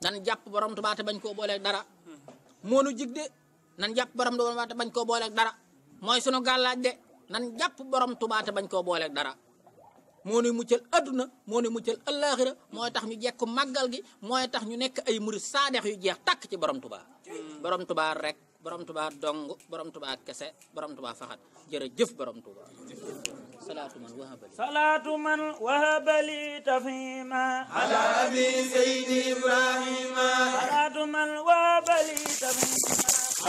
nan jàpp borom Tuubaa te bañ koo booleeg dara moo nu jig de nan jàpp borom Tuubaa te bañ koo booleeg dara mooy sunu gàllaaj de nan jàpp borom Tuubaa te bañ koo booleeg dara moo nuy muccal adduna moo nuy muccal allaaxira mooy tax ñu jekku màggal gi mooy tax ñu nekk ay murid saadex yu jeex tàkk ci borom Tuubaa borom Tuubaa rek borom Tuubaa dong borom Tuubaa kese borom Tuubaa faxat jërëjëf borom Tuubaa salaatu man wahabali tafhima ala abi sayyidi ibrahima salaatu man wahabali tafhima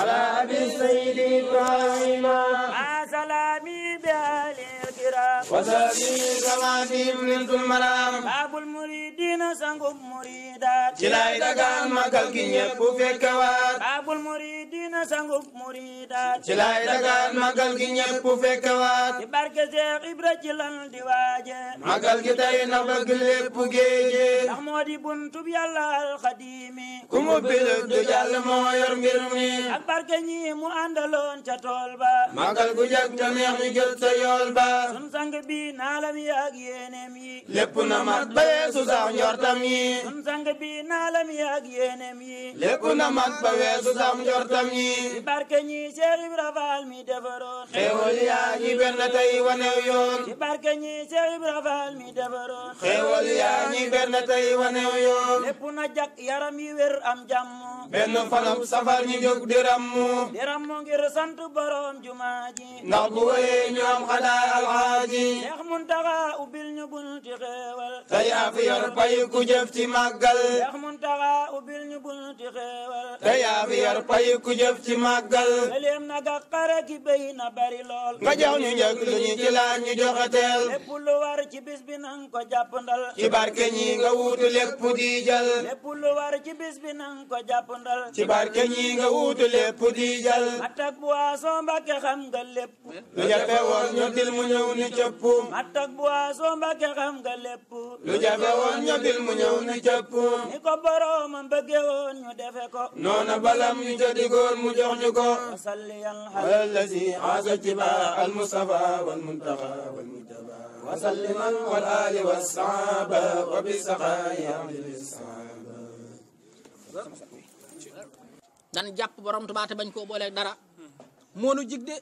ala abi sayyidi ibrahima ma salami bi alil kiram wasabi kamatim lintul maram babul muridina sangub muridat ci lay dagaan magal gi ñépp fekkewaat babul muridina sangub muridat ci lay dagaan magal gi ñépp fekkewaat ci barke Seex Ibra ci lan di waaje magal gi tey na bëgg lépp géeje ndax moo di buntub Yàlla alxadimi ku mu bil du jàll moo yor mbir mi ak barke ñi mu àndaloon ca tool ba magal gu jag te neex ñu jot sa yool ba sun sang bi naalam yi ak yéeneem yi lépp na mat ba weesu sax njortam yi sun sang bi naalam yi ak yéeneem yi lépp na mat ba weesu sax njortam yi ci barke ñi Seex Ibra Faal mi defaroon xéewal yaa ñi benn tey wanew yoon ci barke ñi Seex Ibra Faal mi defaroon xéewal yaa ñi benn tey wanew yoon lépp na jak yaram yi wér am jàmm benn fanam safar ñi jóg di rammu di rammu ngir sant borom jumaa ji ndax bu wéyee ñu am xadaa alxaaji Seex Muntaxa ubbil ñu bunti xéewal te yaa fi yor pay ku jëf ci màggal Seex Muntaxa ubbil ñu bunti xéewal te yaa fi yor pay ku jëf ci màggal gëléem na ga xare ki béy na bari lool nga jox ñu njëg lu ñu ci laaj ñu joxe teel lépp lu war ci bis bi nang ko jàppandal ci barke ñi nga wuutu lépp di jël lépp lu war ci bis bi nang ko jàppandal ci barke ñi nga wuutu lépp di jël matak boisson Mbàkke xam nga lépp lu jafe woon ñu dil mu ñëw ni cëpp matak boisson Mbàkke xam nga lépp lu jafe woon ñu dil mu ñëw ni cëpp ni ko boroomam bëgge woon ñu defe ko noona balam ñu ca digoon mu jox ñu ko wasalliyal على الذي عاش اتباع المصطفى والمنتقى والمجتبى وسلما والآل والصحابة وبسخاء عبد الصحابة dan jàpp borom Tuubaa te bañ koo booleeg dara moo nu jig de